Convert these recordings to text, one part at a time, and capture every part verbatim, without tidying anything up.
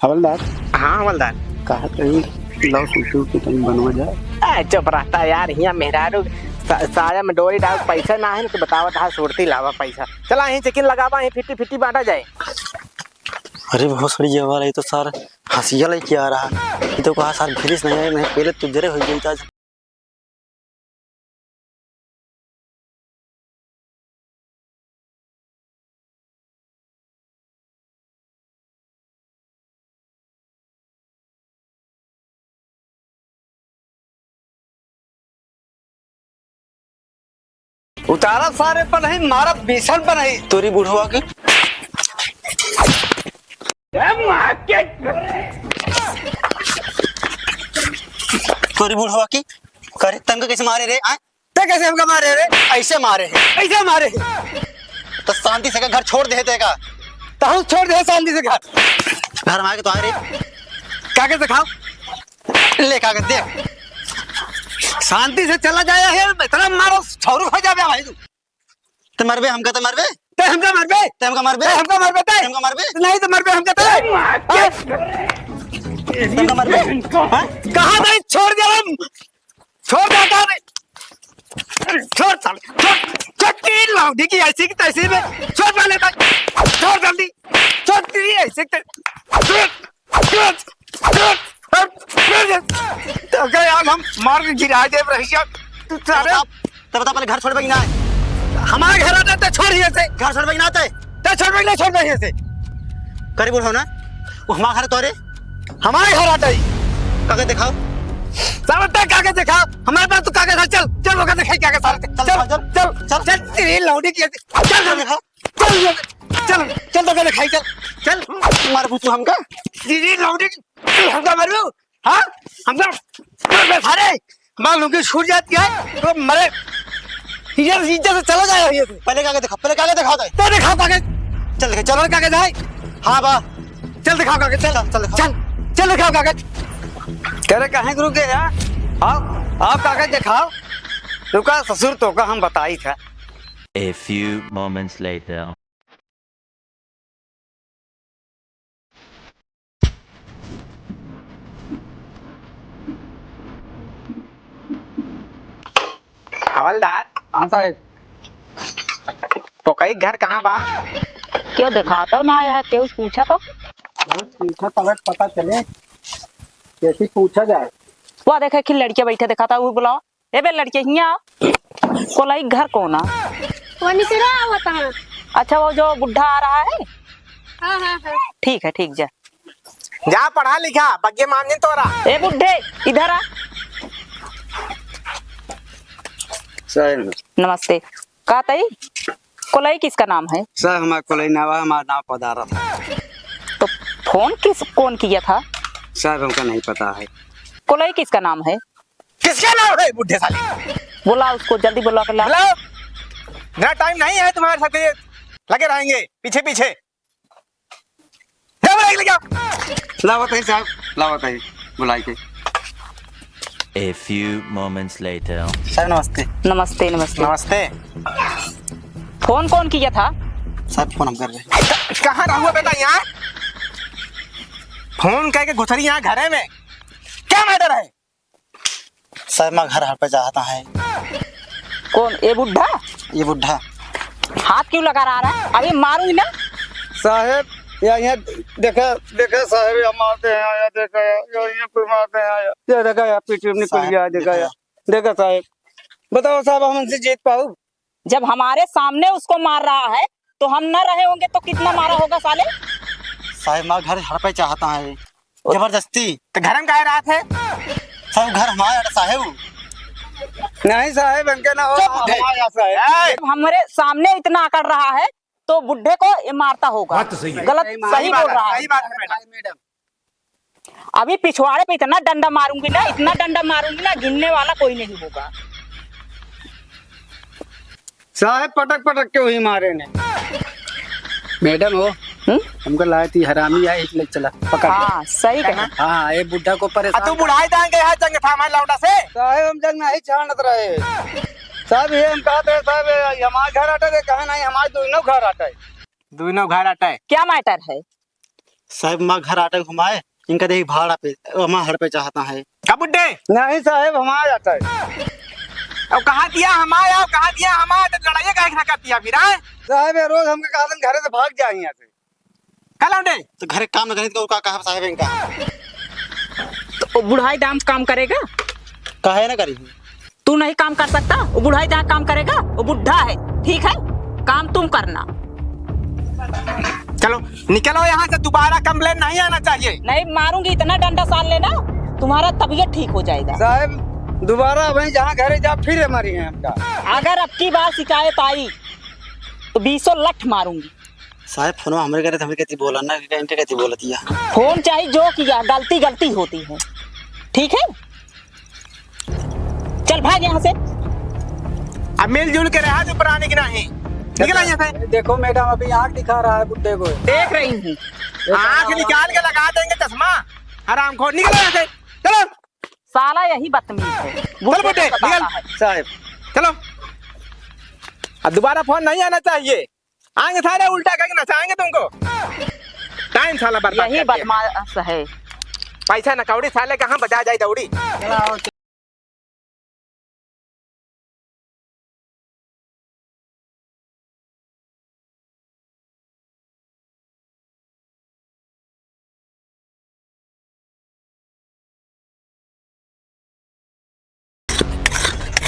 हवलदार। हाँ हवलदार। कहा कहीं लव कुर्ती उर्ती कहीं बनवा जाए। ए, चुप रहता यार, हियाँ मेहरारू सा-, साया में डोरी डाल, पैसा ना है ना तो बतावत, हाँ, सुरती लावा पैसा। चला, यहीं चेकिन लगावा, यहीं फिट्टी फिट्टी बांटा जाए। अरे बहुत सड़ी जवार है, ये तो सार हंसिया लेके आ रहा है। ये तो कहा सार भिरिस नहीं आए, नहीं पहले तो जरे हो गई था। उतारा सारे पर नहीं, मारा बीसन पर नहीं। तोरी बुढ़वा की। तोरी बुढ़वा की। करे, तंग कैसे मारे रे, आय? ते कैसे हमका मारे रे? ऐसे मारे है। ऐसे मारे है। तो शांति से घर छोड़ दे तेका। तो हम छोड़ दे शांति से घर। घर में आके तो आ रे। कागज दिखाओ। ले कागज दे। शांति से चला जाया है, इतना मारो, छौरू हो जाबे भाई तू। ते मरबे हमका, ते मरबे? ते हमका मरबे? ते हमका मरबे? ते ते हमका मरबे? ते नहीं ते मरबे हमका ते? ते हमका मरबे? हाँ? कहाँ नहीं छोड़ दे हम? छोड़ दे, हटा दे। छोड़ साले, छोड़, छोड़ तेरी लौंडी की ऐसी की तैसी में। छोड़ साले तक, छोड़ जल्दी। छोड़ तेरी ऐसी की तैसी। छोड़, छोड़, छोड़, छोड़, छोड़। तो क्या यार हम मार के गिरा दे रहिया। तू सारे तब बता, तब बता पहले घर छोड़बे कि ना? हमारे घर आता तो छोड़ ही ऐसे। घर छोड़बे कि ना आते? तो छोड़बे कि ना छोड़बे ऐसे? करीब उठाओ ना। वो हमारा घर तोरे। हमारे घर आता ही। कागज दिखाओ। साला तय कागज दिखा। हमारे पास तो कागज है। चल, चल, ओका दिखाई कागज साला। चल, चल, चल, चल, चल। चल, तेरी लौड़ी की। चल, चल, दिखा। चल, चल, चल, तो दिखाई, चल, चल। मार पूछू हमका। तेरी लौड़ी की। हमका मारू। हाँ? हमका मार बे सारे। हमार लुंगी छूट जाती है, तो मरे। ये इज्जत से चला जाए, ये से। पहले कागज दिखा, पहले कागज दिखाओ तो। तो दिखाओ कागज। चल दिखा, चल। और कागज है? हाँ बा। चल दिखाओ कागज, चल। चल, चल दिखाओ। चल, चल दिखाओ कागज। कह रहे कहाँ के रुके यार? आओ, आओ कागज दिखाओ। रुका ससुर तोका हम बताई था। A few moments later. हवलदार। हाँ साहेब। तोकई घर कहाँ बा? क्यों देखाता ना है, क्यों पूछा तो? पूछा तब पता चले, कैसे पूछा जाए। वो देखे कि लड़किया बैठे देखाता, वो बुलाओ। ए बे लड़के, हियाँ आ। कोलई घर कौन आ? वो निकरा आवत है। अच्छा, वो जो बुढ़ा आ रहा है? हाँ, हाँ, हाँ। ठीक है, ठीक, जा। जा पढ़ा लिखा, बग्गे मामजिन तोरा। ए बुढ़े, इधर आ। साहेब। नमस्ते। का तई? कोलई किसका नाम है? साहेब, हमारा कोलई नाम है, हमारा नाम पदारथ है। तो फोन किस, कौन किया था? साहेब, हमका नहीं पता है। कोलई किसका नाम है? किसका नाम है बुढ़े साले? बुला उसको, जल्दी बुला के ला। बुलाओ। मेरा टाइम नहीं है तुम्हारे साथ, ये लगे रहेंगे पीछे पीछे। जा बुला के ले जाओ। लावत है साहब, लावत है बुलाई के। A few moments later. सर नमस्ते। नमस्ते, नमस्ते। नमस्ते। फोन कौन किया था? सर फोन हम कर रहे हैं। कहाँ रहुआ बेटा यहाँ? फोन करके घुसरी यहाँ घरे में। क्या मैटर है? सर, मैं घर हड़पे चाहता है। कौन, ये बुढ़ा? ये बुढ़ा। हाथ क्यों लगा रहा है? अभी मारूंगी ना। साहेब, या, या, देखे, देखे साहेब, या मारते हैं, या देखे, या, या, या कोई मारते हैं, या, या देखे, या पीठ में निकल साहेब, गया, देखे, देखे। या, देखे साहेब, बताओ साहेब, हम उनसे जीत पाऊ? जब हमारे सामने उसको मार रहा है, तो हम न रहे होंगे तो कितना मारा होगा साले? साहेब, मैं घर हड़पे चाहता है, जबरदस्ती। तो घर में काहे रहत है? साहेब, घर हमारा है साहेब। नहीं साहेब, इनके ना हो, चुप बुढ़े। हमारा साहेब। ए! जब हमारे सामने इतना अकड़ रहा है, तो बुढ़े को ये मारता होगा। बात तो सही है। गलत, सही सही बात बोल है, रहा है। सही बात है मैडम। अभी पिछवाड़े पे इतना डंडा मारूंगी ना, इतना डंडा मारूंगी ना, गिनने वाला कोई नहीं होगा। साहेब पटक पटक के वही मारे ने। मैडम हो, हम्म? हमको लाए थी हरामी आए, एक ले चला, पकड़ ले। हाँ, सही कहा। हाँ, ये बुढ़ा को परेशान आ, तू कर बुढ़ाई दान गए है जंग था हमारे लौंडा से। साहेब हम जंग नहीं छानत रहे। साहेब ये हम कहते हैं, साहेब ये हमारे घर हटे थे, कहे नहीं हमारे दोनों घर हटे। दोनों घर हटे। क्या मैटर है? साहेब, हमार घर आटे घुमाए, इनका देखी भाड़ा पे, हमार हड़पे चाहता है। का बुड्ढे? नहीं साहेब, हमार आटा है। अब कहा दिया हमार, अब कहा दिया हमार, तो लड़ाई काहे खड़ा कर दिया फिर, हैं? साहेब, ये रोज हमके कहत हैं घरे से भाग जाए यहाँ से। का लौंडे? तो घरे काम न करे तो का कहा साहेब इनका? तो वो बुढ़ाई दाम काम करेगा? काहे ना करी? तू नहीं काम कर सकता? वो बुढ़ाई दाम काम करेगा? वो बुढ़ा है, ठीक है? काम तुम करना। चलो, निकलो यहाँ से, दोबारा complain नहीं आना चाहिए। नहीं मारूंगी, इतना डंडा साध लेना, तुम्हारा तबीयत ठीक हो जाएगा। साहेब, दोबारा वहीं जहाँ घरे जा, फिर हमारी हैं हमका। अगर अब की बार शिकायत आई, तो बीसों लठ मारूंगी। साहेब, फोनवा हमरे करे, तो हमरे कहती बोला ना, कि इनके कहती बोला दिया। फोन चाहे जो किया, गलती गलती होती है, ठीक है? चल भाग यहाँ से। अब मिलजुल के रहा जो पुराने की नहीं। निकल यहाँ से। देखो मैडम, अभी आँख दिखा रहा है बुड्ढे को। देख रही हूँ। आँख निकाल के लगा देंगे चश्मा। हरामखोर, निकल यहाँ से। चलो। साला यही बदतमीज है। चल बुड्ढे, निकल। साहेब। चलो। अब दोबारा फोन नहीं आना चाहिए। आएंगे साले उल्टा करके नचाएंगे तुमको। टाइम साला बर्बाद यही कर दिया। बदमाश है। पैसा न कौड़ी साले कहाँ बजा जाए दौड़ी।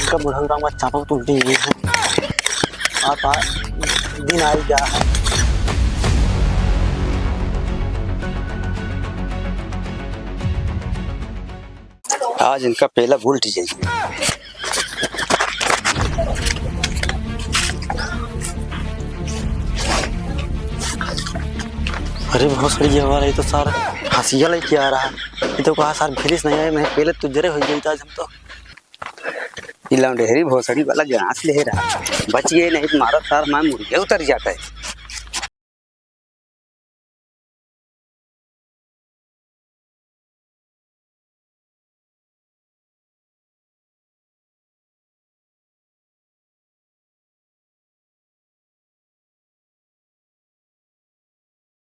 इनका बुढ़ऊ राम का चापा तो उल्टी हुई है। आता दिन आई जा है। आज इनका पेला उल्टी जाइए। अरे भोसड़ी, ये हमारा, ये तो सार हंसिया लेके आ रहा है। ये तो कहा सार फिलिस नहीं आए, मैं पहले तो जरे हो गई था आज हम तो। ई लौंडेहरी भोसड़ी वाला गांस ले रहा, बच गए नहीं तो मारा सार हमारा मुर्गे उतर जाता है।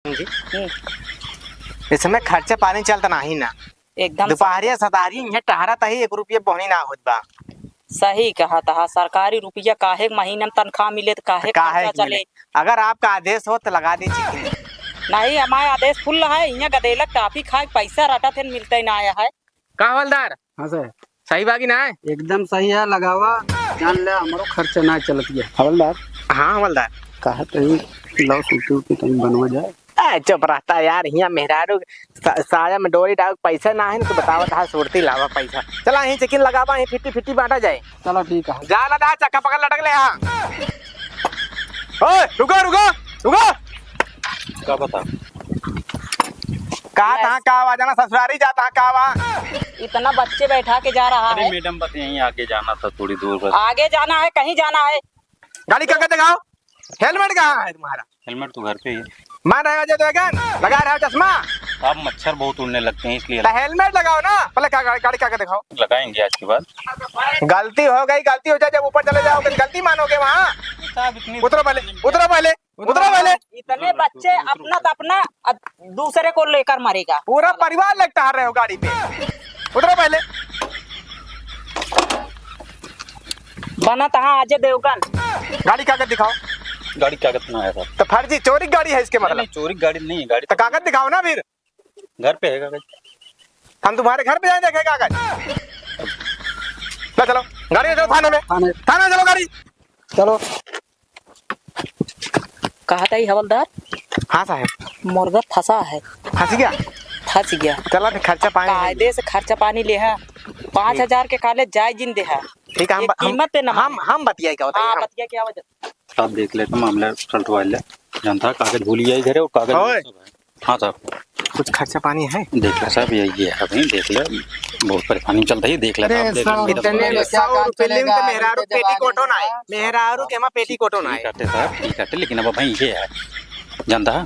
जी। हम्म। इस समय खर्चा पानी चलता नाही ना। एकदम सही। दुपहरिया सदारी इहाँ टहरत ही, एक रुपया बोहनी ना होत बा। सही कहत हा, सरकारी रुपया काहे के महीना में तनख्वाह मिले त काहे काहे खर्चा के मिले? चले? अगर आपका आदेश हो त लगा दीजिए। नहीं, हमारा आदेश फुल है, इहाँ गदेलक टाफी खाए के पैसा रटत है, मिलते ना आया है। का हवलदार? हाँ सर। सही बा कि ना? एकदम सही है, लगावा, जान ले हमरो खर्चा ना चलत है। हवलदार। हाँ हवलदार। कहा तनी लॉस उठी उठी कहीं बनवा जाए। ए, चुप रहता यार, हियाँ मेहरारू सा-, साया में डोरी डाल पैसा ना है ना, तो बतावत हा सुरती लावा पैसा। चला यहीं चेकिन लगावा, यहीं फिफ्टी फिफ्टी बांटा जाए। चलो ठीक है। जा ना दा, चक्का पकड़ लटक ले, हाँ। ओए, रुको, रुको, रुको। का बता? का बस। तहाँ का बा, जाना ससुरारी जा, तहाँ का बा? इतना बच्चे बैठा के जा रहा अरे है। मैडम, बस यहीं आगे जाना था, थोड़ी दूर बस। आगे जाना है, कहीं जाना है? गाड़ी का, का दिखाओ, हेलमेट कहाँ है तुम्हारा? हेलमेट तो घर पे ही है। मार रहे हो जो देगन, लगा रहे हो चश्मा। साहब, मच्छर बहुत उड़ने लगते हैं इसलिए। तो हेलमेट लगाओ ना, पहले का, गाड़ी, गाड़ी का, का दिखाओ। लगाएंगे आज के बाद। गलती हो गई, गलती हो जाए, जब ऊपर चले जाओगे तो गलती मानोगे वहाँ। साहब, इतनी उतरो पहले, उतरो पहले, उतरो पहले। इतने बच्चे अपना तो अपना, अब दूसरे को लेकर मरेगा। पूरा परिवार लगता रहे हो गाड़ी पे। उतरो पहले। बना तहाँ अजय देवगन। गाड़ी कागज दिखाओ। गाड़ी कागज ना है सर। तो फर्जी चोरी गाड़ी है इसके मतलब? नहीं, चोरी गाड़ी नहीं है, गाड़ी तो कागज दिखाओ ना फिर। घर पे है कागज। हम तुम्हारे घर पे जाए देखे कागज? ला चलो, गाड़ी ले चलो थाने में। थाने। थाने चलो गाड़ी। चलो। कहा था ये हवलदार? हाँ साहब। मुर्गा फंसा है। फंस गया? फंस गया। चला फिर खर्चा पानी ले। कायदे से खर्चा पानी ले है। पाँच हजार के काले जाय जिन दे है। ठीक है, हम ये ब-, हम, कीमत पे ना हम, माने। हम बतियाई का होता है, हाँ, हम। बतिया क्या वजह? साहब देख लेते मामला सलटवा ले। जनता कागज भूल गया घरे और कागज ओए। सब है। हाँ साहब। कुछ खर्चा पानी है? देख ले साहब, ये, ये है अभी, देख ले, बहुत परेशानी चल रही है, देख ले अरे साहब, देख ले, साहब, मेरा इतने थोड़ा में क्या सौ काम रुपये चलेगा? लेंगे तो मेहरारू आदमी के जवानी पेटीकोटो ना है, है। मेहरारू के हमारा पेटीकोटो ना है। ठीक है साहब, ठीक है, लेकिन अब भाई ये है, जानता है?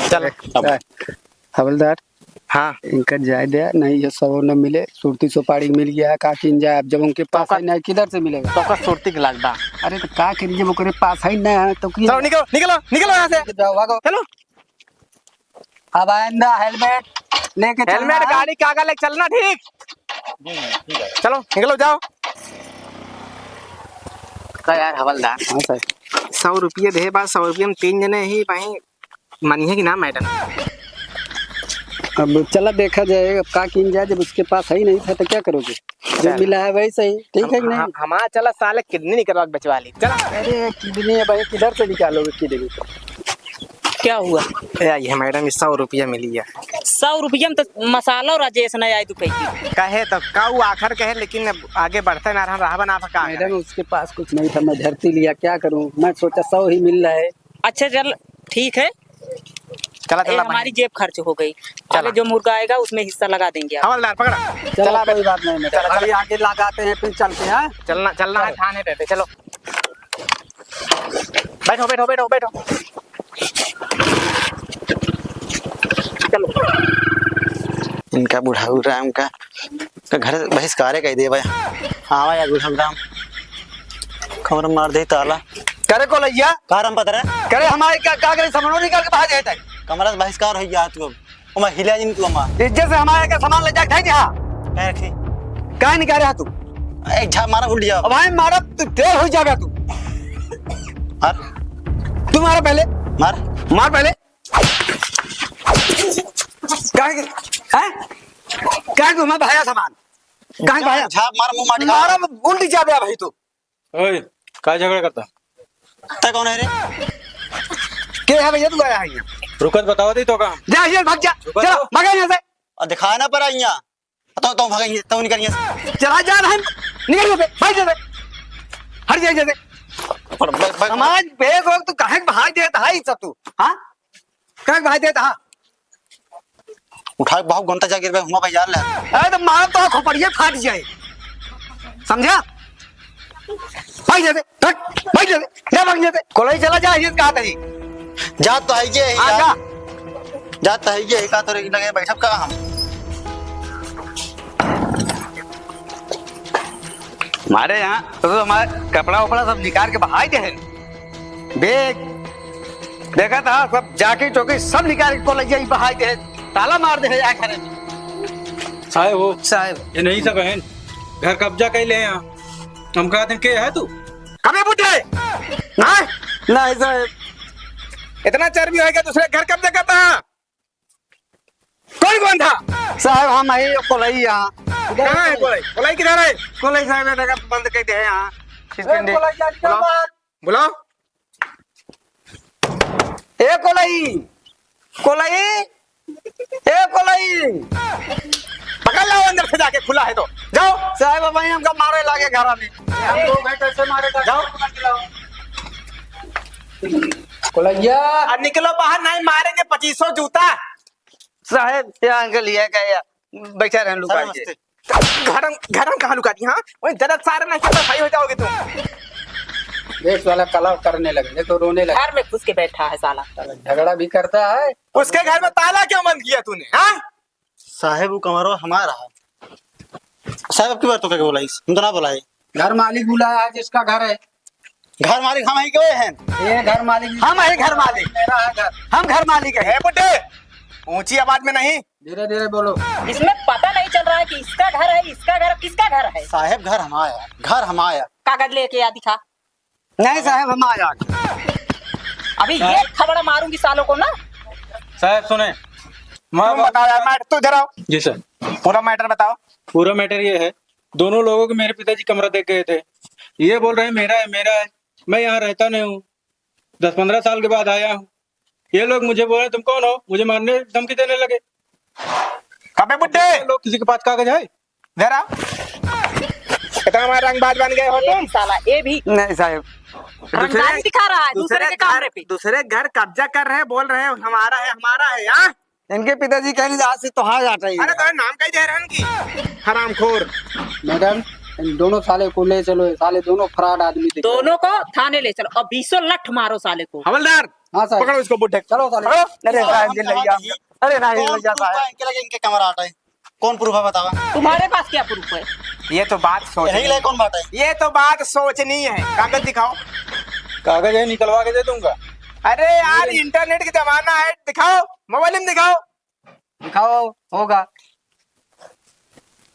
चल, अब हवलदार, हाँ। इनका जाए दे, नहीं ये सौ न मिले, सुरती सुपारी मिल गया है, का किन जाए, अब जब उनके पास तो का, है नहीं, किधर से मिलेगा? तो का सुरती के लाग बा? अरे तो का करी, जब ओकरे पास है ना, तो की चलो निकलो, निकलो, निकलो यहाँ से। जाओ, भागो। चलो। अब आइंदा हेलमेट लेके चलना हेलमेट, है। गाड़ी, कागज लेके चलना, ठीक? चलो, निकलो, जाओ। का यार हवलदार, हाँ सर। सौ रुपये दे बा, सौ रुपये में तीन जने ही भाई, मानिए कि ना मैडम? अब चला देखा जाए, अब का कीन जाए, जब उसके पास है ही नहीं था तो क्या करोगे? जो चल। मिला है वही सही, ठीक है कि हम, नहीं? हम, हमारा चला साले किडनी निकलवा के बेचवा ली, चला। अरे किडनी है भाई, किधर से निकालोगे किडनी? क्या हुआ? ए, आई है मैडम, ये सौ रुपया मिली है। सौ रुपया में तो मसाला और राजेश नहीं आए दुपहर की। कहे तो का वो आखिर कहे, लेकिन अब आगे बढ़ते ना रहन, रहबा ना का मैडम, करे? उसके पास कुछ नहीं था, मैं धरती लिया, क्या करूं? मैं सोचा सौ ही मिल रहा है। अच्छा चल, ठीक है। चला, ए, चला, हमारी भाई। जेब खर्च हो गई। चला। आगे जो मुर्गा आएगा उसमें हिस्सा लगा देंगे आप। हवलदार पकड़ा। चला, चला, कोई बात नहीं, मैडम। चला, अभी चला। आगे लगाते हैं, फिर चलते हैं। चलना, चलना है, चलो। थाने पे, पे, चलो। बैठो, बैठो, बैठो, बैठो। चलो। इनका बुढ़ऊ राम का, का घर बहिष्कारे कह दे भाई। आवा यार बुढ़ऊ राम, खबर मार दे ताला। करे को लैया? का राम पतरा? करे हमारे का, का करे सामानो निकाल के बाहर जाता है? कमरा से बहिष्कार हो गया तू अब। ओमा हिला जिन तू ओमा। इज्जत से हमारे का सामान ले जाके धई दिहा। काहे रखी? काहे निकाले हा तू? एक झाप मारा उल्ट जाओ। अब भाई मारा तो देर हो जाएगा तू। मार। तू मारा पहले। मार। मार पहले। काहे के, हैं? काहे के हमारे भाया सामान? काहे के भाया? झाप मार मुंह माटी का। मारा उल्ट जाबे भाई तू। ओए, का झगड़ा करता? तै कौन है रे? के है भैया तू आया है यहाँ? रुकत बतावा दी तो का? जा यहाँ भाग जा। रुकत चला, तो। भाग यहाँ से। और दिखाना पड़ा यहाँ। तो, तो भाग यहाँ, तो निकल यहाँ से। चला जा रहा है। निकल यहाँ से, भाग यहाँ से। हट जा यहाँ से। पर भाग, भाग। समाज बेग हो तू काहे के भाग देता है सब तू? हाँ? काहे के भाग देता है? उठा के बहुत गंता जा गिर गए, हुआ भाई यार ले। अरे तो मार तो खोपड़िए फाट जाए, समझा? भाई दे दे, हट, भाई दे दे, जा भाग दे दे। कोलई चला जा, ये कहा तही। जा तो है ये, हाँ, जा। जा। जा तो है ये, का तोरे लगे बैठब का हम? हमारे यहाँ तो, तो हमारे कपड़ा उपड़ा सब निकाल के बहाई दे है। बैग, देखा था सब, जाके चौकी सब निकाल के कोलैया ही बहाई दे, ताला मार दे है यहाँ घरे में। साहेब हो। साहेब। ये नहीं सब है, घर कब्जा कर ले यहाँ। हम कहा थे, के है तू? कबे बुढ़े? नहीं, नहीं साहेब। इतना चर्बी हो गया, दूसरे घर कब्जा करता है? कौन कौन था? साहेब, हम है कोलई यहाँ। कहाँ है कोलई? कोलई किधर है? कोलई साहेब, ये देखा बंद कर दे है यहाँ। ए, कोलई जान क्या बुलाओ। बात? बुलाओ। ए कोलई, कोलई, ए कोलई। पकड़ लाओ अंदर से जाके, खुला है तो। जाओ। साहेब, अब हमका मारे लागे घरा में। हम लोग हैं, कैसे मारे जाके? जाओ। कोलैया। अब निकलो बाहर, नहीं मारेंगे पच्चीसों जूता। साहेब, यहाँ अंकल, ये क्या है? बैठा रहन लुका सर, के। नमस्ते। घर में, घर में कहाँ लुका दी, हाँ? वहीं जरा सारे नहीं तो सही हो जाओगे तुम। देख साला कला करने लगे, देख तो रोने लगे। घर में घुस के बैठा है साला। साला झगड़ा भी करता है। उसके घर में ताला क्यों बंद किया तूने, हाँ? साहेब, वो कमरा हमारा है। साहेब, अब की बार तो क्या बोला इस? हम तो ना बोला है। घर मालिक बुलाया है जिसका घर है। घर मालिक हम ही क्यों हैं? ये घर मालिक हम ही घर मालिक। मेरा है घर। हम घर मालिक हैं। ए बुड्ढे, ऊंची आवाज में नहीं। धीरे धीरे बोलो। इसमें पता नहीं चल रहा है कि इसका घर है, इसका घर, किसका घर है। साहेब, घर हमारा, घर हमारा। कागज लेके आ दिखा। नहीं साहेब, हम आ जाएंगे। अभी एक थपड़ा मारूंगी सालों को ना। साहेब सुने, मैं तुम बताओ यार, मैटर तू इधर आओ। जी सर। पूरा मैटर बताओ। पूरा मैटर ये है, दोनों लोगों को मेरे पिताजी कमरा दे गए थे। ये बोल रहे हैं मेरा है, मेरा है, मैं यहाँ रहता नहीं हूँ, दस पन्द्रह साल के बाद आया हूँ। ये लोग मुझे बोले, "तुम कौन हो?" मुझे मारने धमकी देने लगे। अबे बुड्ढे! लोग किसी के पास कागज है? जरा। इतना हमारा रंगबाज बन गए हो ये तुम? भी साला, ये भी नहीं साहेब। रंगदारी दूसरे, दिखा रहा है दूसरे दूसरे के घर, कमरे पे। दूसरे घर कब्जा कर रहे हैं, बोल रहे हैं हमारा है, हमारा है, हाँ? इनके पिताजी कह रहे आज से तोहार जाता ही अरे है। तो नाम का ही दे रहे हैं कि हरामखोर। मैडम, इन दोनों साले को ले चलो, ये साले दोनों फ्रॉड आदमी दिख रहे हैं। दोनों को थाने ले चलो और बीसों लठ मारो साले को। हवलदार, हाँ सर। पकड़ो इसको बुड्ढे। चलो साले। पकड़ो। अरे साहेब जी, ले जाओ। अरे नहीं, कौन ले जाओ proof साहेब। है इनके लगे इनके कमरा आटा है? कौन proof है बतावा? तुम्हारे पास क्या proof है? ये तो बात सोचनी यही ले है। कौन बात है? ये तो बात सोचनी है। कागज दिखाओ। कागज है, निकलवा के दे दूंगा। अरे यार, ये internet का जमाना है, दिखाओ। मोबाइल में दिखाओ। दिखाओ, होगा।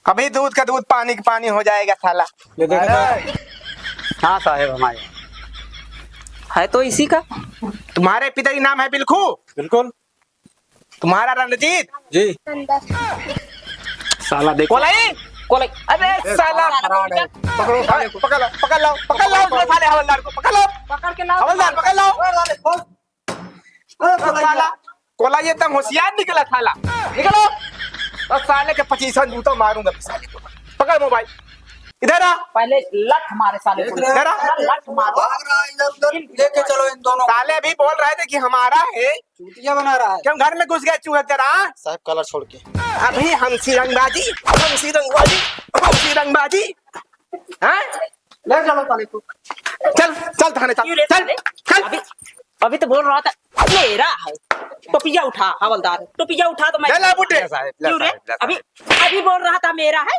अभी दूध का दूध, पानी का पानी हो जाएगा साला। ये देखो तो। अरे। हाँ साहेब, हमारे है तो इसी का। तुम्हारे पिता जी नाम है बिलखू? बिल्कुल। तुम्हारा रणजीत? जी। साला देखो। कोलाई? कोलाई। अबे ए, साला। साला fraud है। पकड़ो साले को। पकड़ लो, पकड़ लो, पकड़ लो उसको साले हवलदार को, पकड़ लो। पकड़ के लाओ। हवलदार, पकड़ लो। ए, साले, खोल। ए, साला, साला, कोलाई एकदम होशियार निकला साला। निकलो। और साले के पच्चीस जूता मारूंगा मैं साले को। पकड़ मोबाइल। इधर आ। पहले लठ मारे साले को। देख रहे हो? इधर आ। लठ मारो। भाग रहा है इधर उधर। लेके चलो इन दोनों को। साले अभी बोल रहे थे कि हमारा है। चूतिया बना रहा है। क्यों घर में घुस गए चूहे तेरा? साहब, कलर छोड़ के। अभी हमसी रंगबाजी, हमसी रंगबाजी, हमसी रंगबाजी। हाँ? ले चलो साले को। चल, चल थाने चल, क्यों रे चल, साले? चल। अभी, अभी तो बोल रहा था मेरा है। टोपिया उठा हवलदार, टोपिया उठा तो मैं ले, ले, बुड्ढे। ले साहब, ले क्यों रे? साहब, ले अभी, साहब। अभी बोल रहा था मेरा है।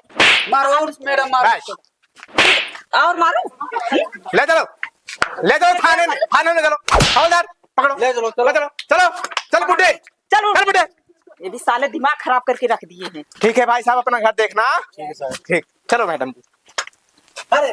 मारो और मैडम मारो। बस। और मारो। ले चलो, ले चलो थाने में, थाने में चलो। हवलदार, पकड़ो। ले चलो, चलो। ले चलो, चलो, चल बुड्ढे। चलो। चल बुड्ढे। ये भी साले दिमाग खराब करके रख दिए हैं। ठीक है भाई साहब, अपना घर देखना। ठीक है साहब। ठीक, चलो मैडम जी। अरे,